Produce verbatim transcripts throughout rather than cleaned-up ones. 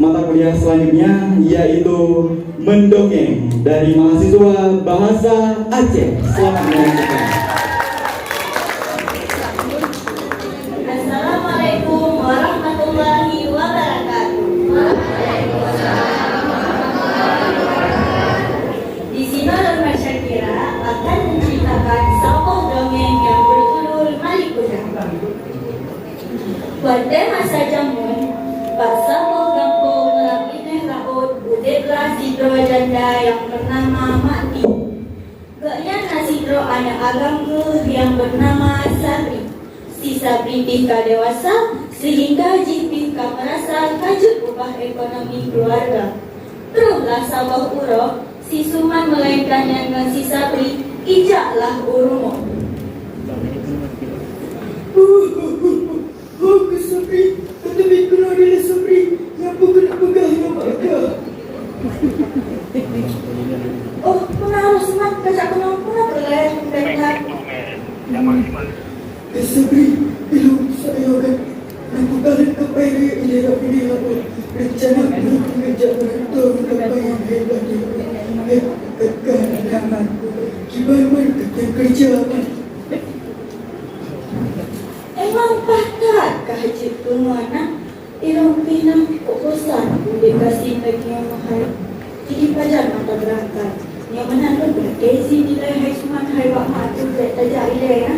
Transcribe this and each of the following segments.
Mata kuliah selanjutnya yaitu mendongeng dari mahasiswa Bahasa Aceh. Selamat menyaksikan. Assalamualaikum warahmatullahi wabarakatuh. Di sini Lôn Syakira akan menceritakan saboh dongeng yang berjudul Malik Kuda. Watèe masa jameun, bak saboh gampông lam binéh laôt, udeb lah sidroe janda nyang beunama Mak Ti. Gobnyan na sidroe aneuk agam geuh nyang beunama Sabri. Si Sabri pih ka dewasa, sehingga jih pih ka meurasa ka jeuet ubah ekonomi keuluwarga. Troh lah saboh uroe, si Suman meulaénkan nyan ngon si Sabri, ijak lah u rumoh. Ho, Keu Sabri, ka teubiet keunoe dilèe Sabri, nyang peue keuneuk peugah nyoe bak kah? Oh, peue na Suman, kajak keunoe, peue na peureulèe, Kak? Keu Sabri, ilôn sayoe kan, na kukalon kapai rayeuk ilèe rot binéh laôt. Reuncana ulôn keuneuk jak meurantô ngon kapai nyang hebat nyoe. Hei, ka na aneuk, kiban man ka kukeureuja man. Emang pakat kah jeuet keu ngon na? Ilôn pih na kok bosan udép gasien lagèe nyoe meuhai. Jadi pajan mata beurangkat. Nyoe meunan lôn bri izin ilèe hai Suman hai bak mak teuh bèk tajak ilèe na.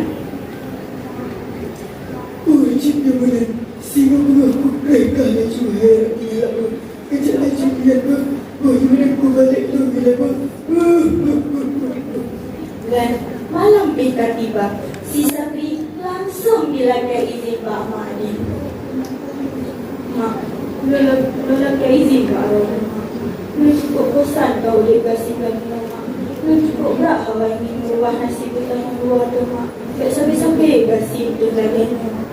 Ui, cit nyoe meunan, singoh beungoh kupreh kah laju hai ilèe laôt. Kejak laju nyan beuh, beuh, nyoe meunan kubalek lôn ilèe beuh. Dan malam pih ka tiba, si Sabri langsong jilakèe izin bak mak jih. "Mak, lôn, lôn lakèe izin bak droeneuh, Mak. Lôn cukôp bosan ka udép gasien lagèe nyoe, Mak. Lôn cukôp brat haba ingat meurubah naseb geutanyoe dua teuh, Mak. Bèk sabe-sabe gasien teuh lagèe nyoe."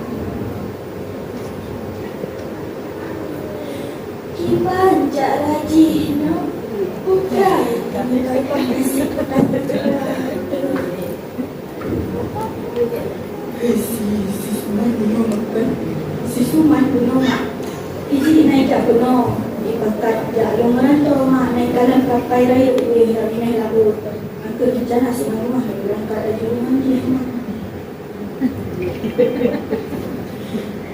Kiban cara jih nyoe, putra nyang ka ubah naseb geutanyoe. Hei, si, si Suman bunoe mak kan? Si Suman bunoe mak. Ijih na ijak bunoe. Ipakat jak lôn meurantô mak, na ikalon kapai rayeuk udép lam binéh laôt. Nyan keuh reuncana singoh beungoh lôn beurangkat laju ngon jih mak.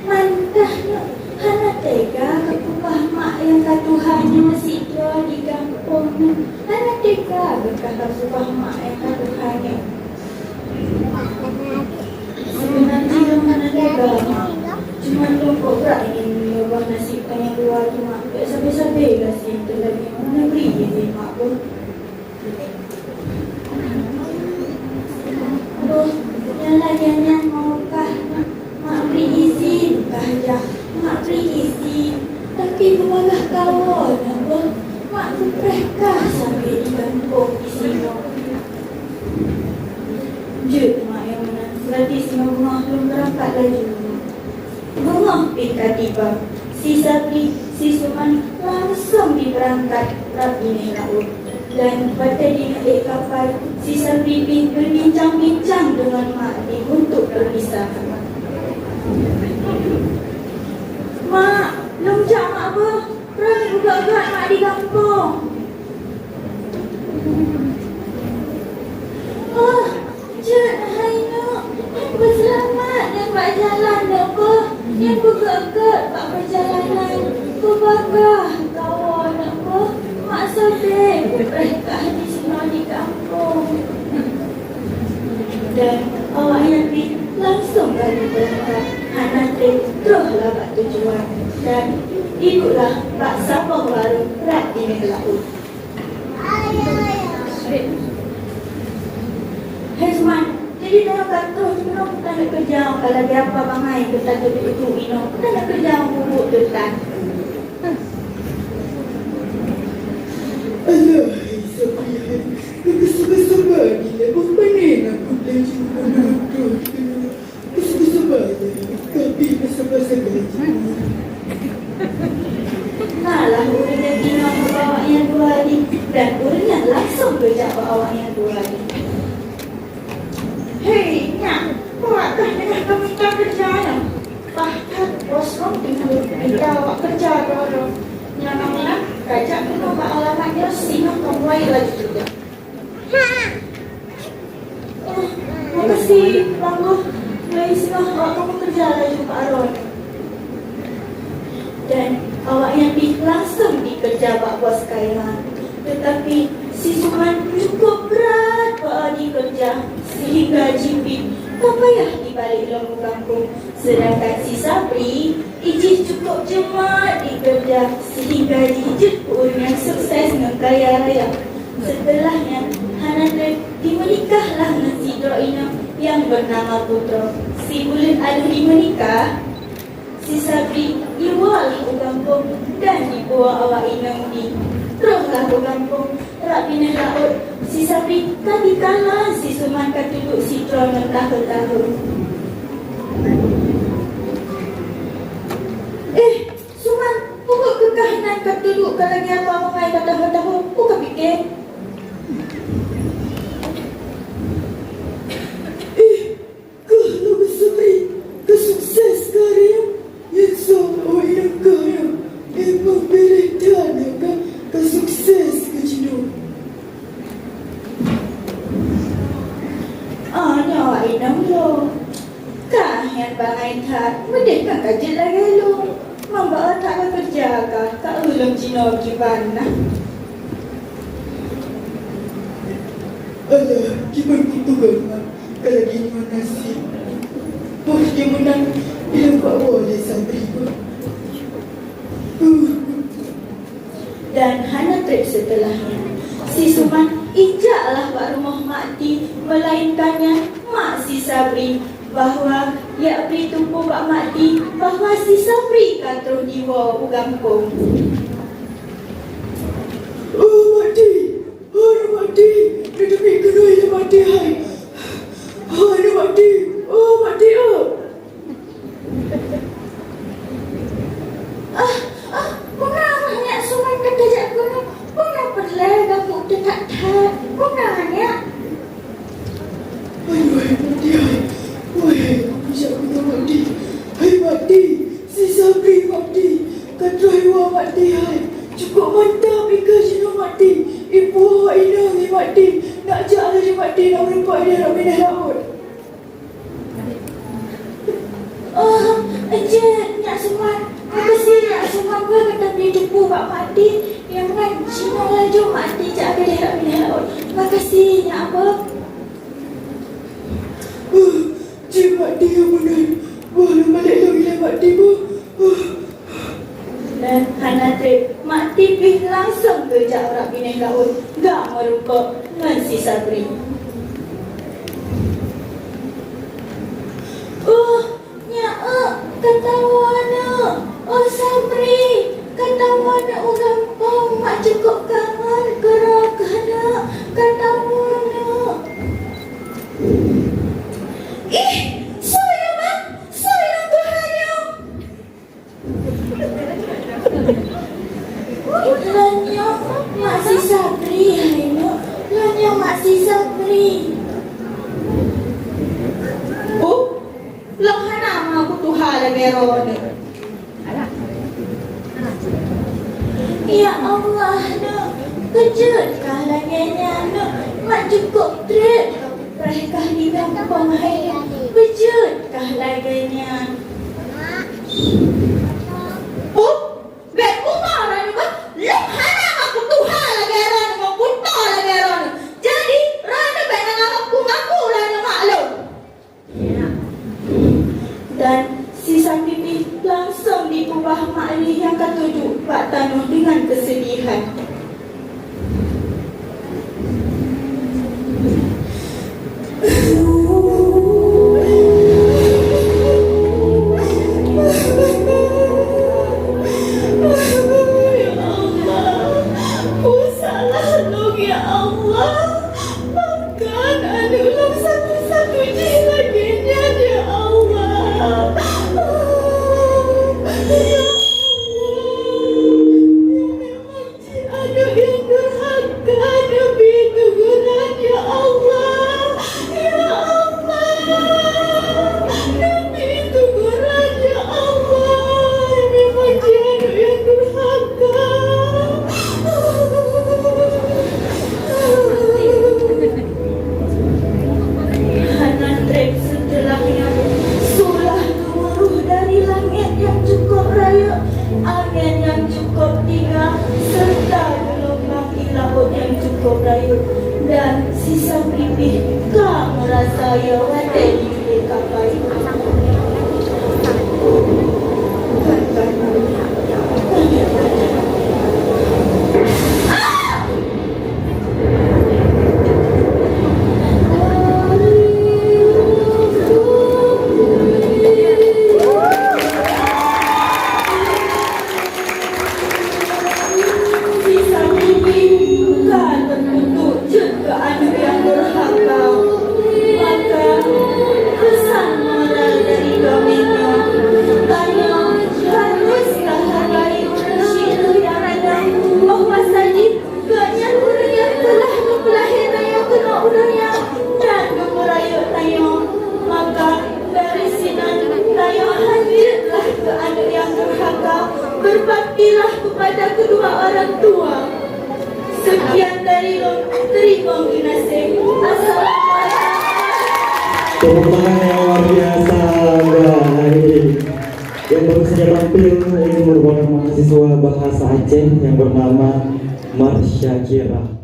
Mantah nyoe, hana teuga geukeubah mak nyang ka tuha nyoe sidroe di gampông nyoe. Hana teuga geukeubah, geukeubah mak nyang ka tuha nyoe. Seubeuna jih lôn hana teuga, Mak. Cuma lôn kok brat ingin meurubah naseb tanyoe dua tu, Mak. Bèk sabe-sabe gasien teuh lagèe nyoe. Hana bri izin, Mak, beuh. Beuh, nyang lagèe nyan mawöh kah, Mak bri izin kah jak, Mak bri izin. Tapi beubagaih kawoe nyan beuh, Mak kupreh kah sampai di gampông disinoe. Jeuet, Mak, nyang meunan. Berarti singoh beungoh lôn beurangkat laju. Beungoh pih ka tiba, si Sabri, si Suman langsong jibeurangkat rab binéh laôt. Dan watèe jineuk ék kapai, si Sabri pih beubincang-bincang deungon mak jih untuk peupisah. "Mak, lôn jak mak beuh, droeneuh peugöt-göt mak di gampông." "Oh, jeuet hai neuk, nyan peuseulamat nyan bak jalan neuk beuh, nyan peugöt-göt bak peurjalanan, peubagaih kawoe neuk beuh, mak sabe kupreh kah disinoe di gampông." Dan awaknyan pih langsong kali beurangkat, hana trép troh lah bak tujuan, dan idueklah bak saboh warông rab binéh laôt. Hei Suman, jadi tanyoe ka troh keunoe, tanyoe keureuja ka lagèe apa bangai, geutanyoe teuh inoe, tanyoe keureuja bubuk teuh tan. Alah, hai Sabri, hai, keu sabar-sabar dilèe, bôh pané nakot laju keu meureutoh keunoe. Keu sabar-sabar dilèe, tapi keu sabar-sabar dilèe. Nah, lah ureueng nyan inong bak awaknyan dua nyan, dan ureueng nyan langsong geujak bak awaknyan dua nyan. Hei, nyak, peue kah teungoh kamita keureuja nyoe? Pakat bos lôn teungoh mita awak keureuja droe-droe. Nyan Kajak keunoe bak alamat nyoe, singoh kamoe laju keureuja. Oh, makasih, Bang Goh. Mulai singoh awak kamoe keureuja laju bak droeneuh. Dan awaknyan pih langsong jikeureuja bak bos Kaiman. Teutapi si Suman cukup brat bak jikeureuja sehingga jih pih ka payah jibalek lom u gampông. Seudangkan si Sabri, ijih cukup jeumat jikeureuja sehingga jih jeuet keu ureueng nyang sukses ngon kaya raya. Seuteulah nyan, hana treb jimeunikahlah ngon sidroe inong nyang beunama Putroe. Sibuleuen aleuh jimeunikah, si Sabri jiwoe lah u gampông dan jipuwoe awak inong di. Trohlah u gampông, rab binéh laôt, si Sabri ka jikalon si Suman ka teuduek sidroe ngon tahô-tahô. "Eh, Suman, peue keuh kah inan ka teuduek ka lagèe apa bangai ka tahô-tahô? Peue kapike?" "Eh, kah lôn Sabri ka sukses keu hari nyoe? Nyan soe awak inong kah nyoe? Emang beureh that nyan kah ka sukses keu jinoe?" "Ah, nyoe awak inong lôn. Kah nyan bangai that, meudeh kah ka jeuet lagèe lôn. Mamba that ka keureuja kah, ka eu lôn jinoe kiban na." "Alah, kiban kupeugah, ka lagèe nyoe naseb. Boh nyang meunang dilakèe lé Sabri." Dan hana treb seuteulah nyan, si Suman jijaklah bak rumoh Mak Ti, meulainkan nyan mak si Sabri, bahwa jak bri teupeu bak Mak Ti bahwa si Sabri ka troh jiwoe u gampông. "Oh, Mak Ti! Oh, Mak Ti! Neuteubiet keunoe, Mak Ti hai! Oh, Mak Ti! Oh, Mak Ti, oh!" "Ah, ah, peue na nyak Suman ka tajak keunoe? Peue na peureulèe gapuk teutat-that? Peue na nyak?" "Aduh, hai Mak Ti hai! Wah, kujak keunoe Mak Ti! Hai Mak Ti! Si Sabri Mak Ti! Ka troh jiwoe Mak Ti hai! Cukup mantap i kah jinoe Mak Ti! Ipuwoe inong i Mak Ti! Nak jak laju Mak Ti, nak meurumpok i dalam binéh laôt!" "Oh, jeuet, Nyak Suman. Makasih, Nyak Suman, bah ka tabri teupeu bak Mak Ti. Nyang nyan, jinoe laju Mak Ti jak keudeh rot binéh laôt. Makasih, Nyak Abang." "Oh, jeuet Mak Ti nyang meunan. Bah lôn balek lôn ilèe Mak Ti bah." Dan hana treb, Mak Ti pih langsong geujak rot binéh laôt, jak meurumpok ngon si Sabri. "Oh, nyak, eh, ka tawoe neuk. Oh, Sabri, ka tawoe neuk u gampông, mak cukup kangen keu droe keuh neuk, ka tawoe neuk." "Ih, soe nyoe, Mak? Soe nyoe, Tuhan nyoe?" "Lôn nyoe mak si Sabri, hai neuk. Lôn nyoe mak si Sabri." "Oh, lôn hana ma kutuha lagèe droeneuh." "Ya Allah, neuk, keu jeuet kah lagèe nyan, neuk? Mak cukup treb." "Preh kah di gampông hai, beujeuet kah lagèe nyan?" "Pup, bèk peue ma droeneuh bah, lôn hana ma kutuha lagèe droeneuh, ma kuto lagèe droeneuh. Jadi, droeneuh bèk na ngamuk-ngamuk lagèe mak lôn." Dan si Sapi pih langsong jipeubah mak jih nyang ka teuduek bak tanoh deungon keusedihan. Ya Allah, peue salah lôn, ya Allah. Pakon aneuk lôn satu-satu jih lagèe nyan, ya Allah. Ya Allah. Aneuk nyang durhaka, neubi teugeuran, ya Allah. Ya Angén nyang cukup tinggai, serta geulumbang di laôt nyang cukup rayeuk, dan si Sam pih ka meurasa ya watée di kapai. Sisa mungkin bukan terkutuk jeuet keu aneuëk nyang durhaka. Maka, peusan moral dari kami nyoe, tanyoe harôh tahargai ureuëng syiek nyang reunoh bahwa saji gobnyan ureuëng nyang teulah geupeulahé tanyoe keunoe u donya dan geupeurayeuk tanyoe. Maka, dari sinan, tanyoe hanjeuet lah keu aneuëk nyang durhaka, berbaktilah kepada kedua orang tua. Sekian dari lôn, teurimong geunaséh. Assalamualaikum. Tepuk tangan yang luar biasa, Mbak Aini. Yang baru saja tampil ini merupakan mahasiswa bahasa Aceh yang bernama Marsha Kira.